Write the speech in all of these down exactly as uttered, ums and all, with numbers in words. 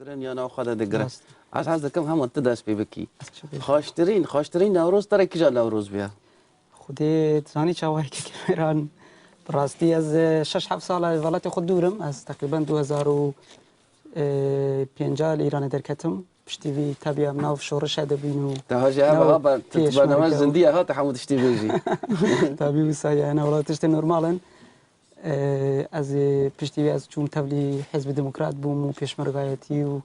Ya nav xwe de digirin. Rast. Ez hez dikim hema tu dest pê bikî. Ez çi bêjim? Xweştirîn, xweştirîn Newroz te re kîja Newroz bûye? Xwedê dizanî çawa yekê Mêran. Bi rastî ez, e, şeş heft sala li welatê xwe dûr im. Ez teqrîben du hezar û pênca li Îranê derketim. Piştî vî tabiya em nav şorişe de bîn û Te ha jî ev nav ha ber-, tu pêşmerge bername û zindî ye ha, tu hemû tiştî bêjî. Tabî wisa ye, ne wela tiştê normal in. Ee, ez ê piştî vê ez çûm tevlî Hizbê Demokrat bûm û pêşmergayetî û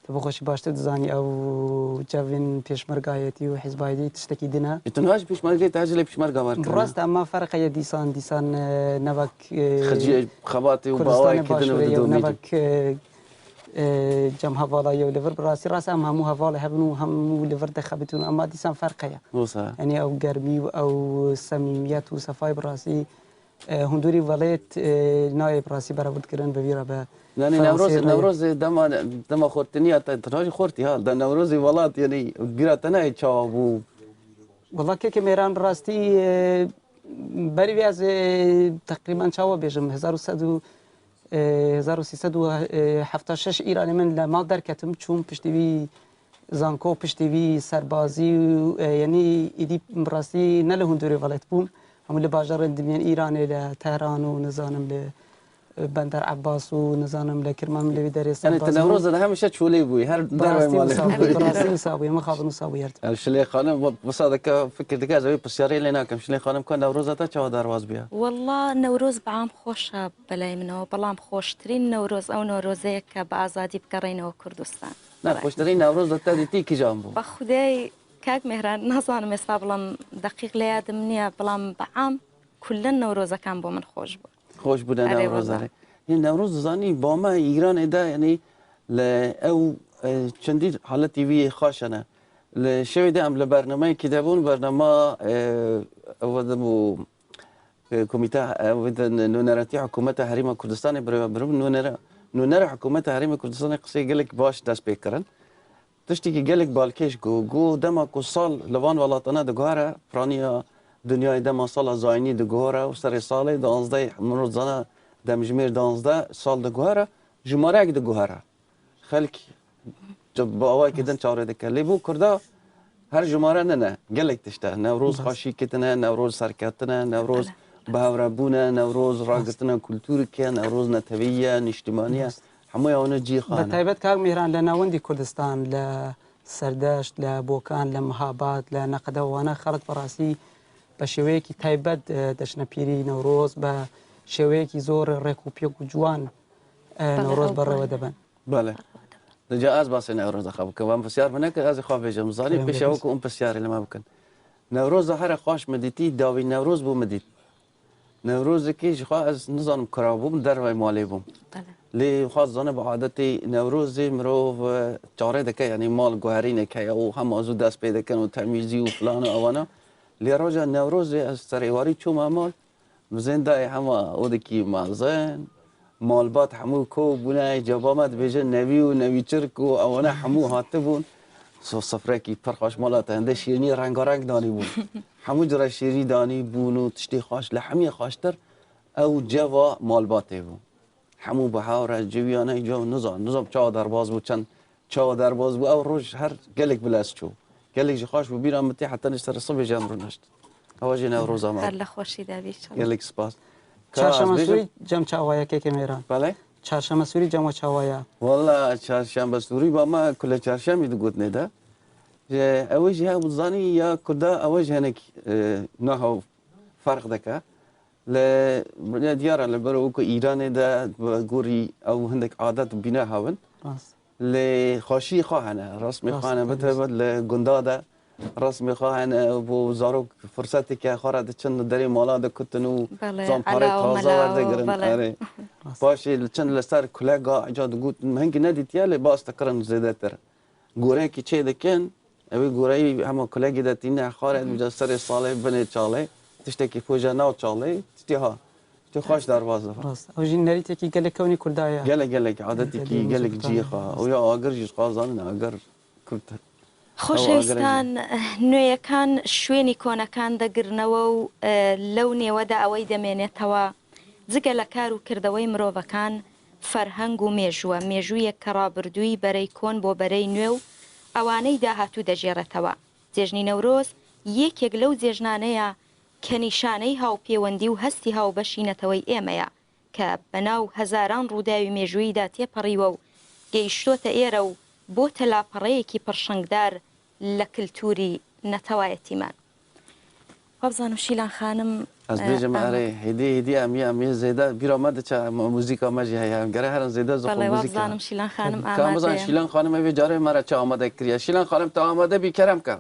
tu bi xweşî baştir dizanî ew cevên pêşmergayetî û hizbayetî tiştekî din e. E, tu niha jî pêşmergeyê te jî lê pêşmerga wer kirine. Rast e, ema ferq heye dîsan, dîsan, e, ne wek, e, Xeciyê xebatê û Kurdistanê bawayekî din û Başûrê yew, didomî ne jî. Wek, e, e, cem hevala yew li vir. Bi rastî rast em hemû hevalê hev in û hemû li vir dixebitin û ema dîsan ferq heye. Wisa. Yanî ew germî û ew semîmiyet û sefayê bi rastî E, hundurî welêt, e, nayê bi rastî berevûrd kirin bi vî re be. Yanî Fransê Newroz, re. Newroz dema, dema xortiniya te, tu jî xortî ha, de Newrozê welat, yanî bîra te nayê çawa bû? Wela kekê Mêran bi rastî, e, berî vê ez, e, teqrîben çawa bêjim, hezar û sed û, e, hezar û sî sed û hefta şeş Îranê min le mal derketim, çûm piştî vî zanko, piştî vî serbazî û, e, yanî êdî bi rastî ne li hundurê welat bûm. Hemû li bajarên din yên Îranê, li Tehran û nizanim li, e, Bender Ebbas û nizanim li Kirman li vî derê serbaz bûm. Yanî tu Newroza de hemişe çolê bûyî, her derveyê malê bûyî. Bi rastî wisa bûye, mixabin wisa bûye. Ev Şilê Xanim, wisa dike fikir dike, ez ê wî pirsyarê lê nakim. Şilê Xanim, ka Newroza te çawa derbas bûye? Wela Newroz bi am xweş e belê min e, belam xweştirîn Newroz ew Newrozeyek e bi azadî bigerîneve Kurdistan. Ne, xweştirîn Newroz li te dîtî kîjan bû? Bi Xwedê kak Mêhran, nazanim êsta, belam deqîq li yad min niye, belam bi am kullen Newrozekan bo min xweş bûn. Xweş bûne Newroz, erê. Erê, wela. Hîn Newroz dizanî, ba me Îranê de, yanî li ew, e, çendî haletî wî yê xweş hene. Li şevê de em li bernameyekî de bûn, bernama, e, ew de bû, e, komîte, e, ew de nûneratiya hikûmeta Herêma Kurdistanê birêve birim, nûnere, nûnere hikûmeta Herêma Kurdistanê qisê gelek baş dest pê kirin. Tiştekî gelek balkêş got, got dema ku sal li van welatana diguhere, piraniya dinyayê dema sala zayînî diguhere û serê salê duwazdeh, mirov dizane demjimêr duwazdeh sal diguhere, jimareyek diguhere. Xelk bi awayekî din çawa dike. Lê bo Kurda her jimare nine, gelek tişt e. Newroz xweşîkê tine, Newroz serkeftin e, Newroz bi hev re bûn e, Newroz ragirtina kulturek e, Newroz neteweyî ye, niştimanî ye. Hemûya wan cî xwe hene. Bi taybet kak Mîhran li navendî Kurdistan, li Serdeşt, li Bokan, li Mihabad, li Neqede, wana xelk bi rastî bi şêweyekî taybet, e, deşne pîrî Newroz, bi şêweyekî zor rêk û pêk û ciwan, e, Newroz berrewe dibin. Belê. Dica ez basê Newroza xwe bikim. Em pisyar min nekir, ez ê xwe bêjim. Zanî pêşe wekî hûn pisyarê li me bikin. Newroza here xweş min dîtî, dawî Newroz bû min dît. Newrozekî ji xwe ez nizanim kira bûm, dervey malê bûm. Belê. Lê xwe zane bi adetê Newrozê mirov, e, çare dike, yanî mal guherînek heye û hema zû dest pê dikin û temîzî û filan û ewana. Lê roja Newrozê ez serê warî çûme mal, bizên dayê hema odekî mezin, malbat hemû ko bûne, caba me dibêje nevî û nevîçirk û ewana hemû hatibûn. So-, sifrekî pir xweş mala te hinde şîrînî rengareng danîbûn. Hemû cure şîrî danîbûn û tiştê xweş, li hemî xweştir ew ceva malbatê bû. Hemû bi hev re ciwiyane, îca nizam, nizam çawa derbas bû, çend çawa derbas bû. Ew roj her gelek bi lez çû. Gelek jî xweş bû, bîra min tê heta nişterê sibê jî em rûnişt. Ewa jî Newroza me. Her li xweşî de bî, inşallah. Gelek spas. Ka Çarşeme ez bêjim Sûrî cem çawa ye, kekê Mêran? Belê? Çarşeme Sûrî cem we çawa ye? Walla Çarşembe Sûrî ba me kule Çarşemî digotinê de. Ji ew jî hew zanî ya Kurda ew jî hinek, e, niha ferq dike. Li, ya diyar e, li ber wekî Îranê de bi gorî ew hindek adet û bîne hev in. Rast. Lê xweşî xwe hene, resmê xwe hene, bi taybet li gunda de resmê xwe hene, bo zarok firseteke xwe re diçin li derê mala dikutin û zan parê taze werdigirin. Belê, ela û mela û, belê. Erê. Rast. Paşê li çin li ser kulega, îca digot, min hingî nedîtiye, lê bas dikirin zêdetir. Goreyekî çê dikin, ew ê goreyî hema kulegî de tîne, xare dibêje serê salê, binê çalê, tiştekî poje nav çalê, tiştê ha, tiştê xweş derbas dibe. Rast. Ew jî nerîtekî gelek kewnî Kurda ye. Gelek, gelek, adetekî gelek cihê xwe. Ew ya agir jî ji xwe zanin, agir Kurd. Xweşewîstan, nûyekan şwênî konekan degirnەوە و، ئە، لەو نێوەدا ئەوەی دەمێنێتەوە، جگە لە کار و کردەوەی مرۆڤەکان، فەرهەنگ و مێژووە، مێژوویەک کە ڕابردووی بەرەی کۆن بۆ بەرەی نوێ و ئەوانەی داهاتوو دەژێڕێتەوە. جێژنی نەورۆز یەکێک لەو جێژنانەیە کە نیشانەی هاوپێوەندی و هەستی هاوبەشی نەتەوەی ئێمەیە، کە بەناو هەزاران ڕووداوی مێژووییدا تێپەڕیوە و گەیشتۆتە ئێرە و بۆتە لاپەڕەیەکی پڕشنگدار لە کلتوری نەتەوایەتیمان. وابزانم شیلان خانم، Ez dibêjim, erê, hêdî, hêdî em yê, em yê zêde bîra me diçe, em, muzîka me jî heye. Em gere herin zêde zixwe muzîka. Wabzanım Şilan Hanım amade. Ka em bizan Şilan Hanım evê carê me re çi amade kiriye. Şilan Hanım, te amade bî, kerem ke.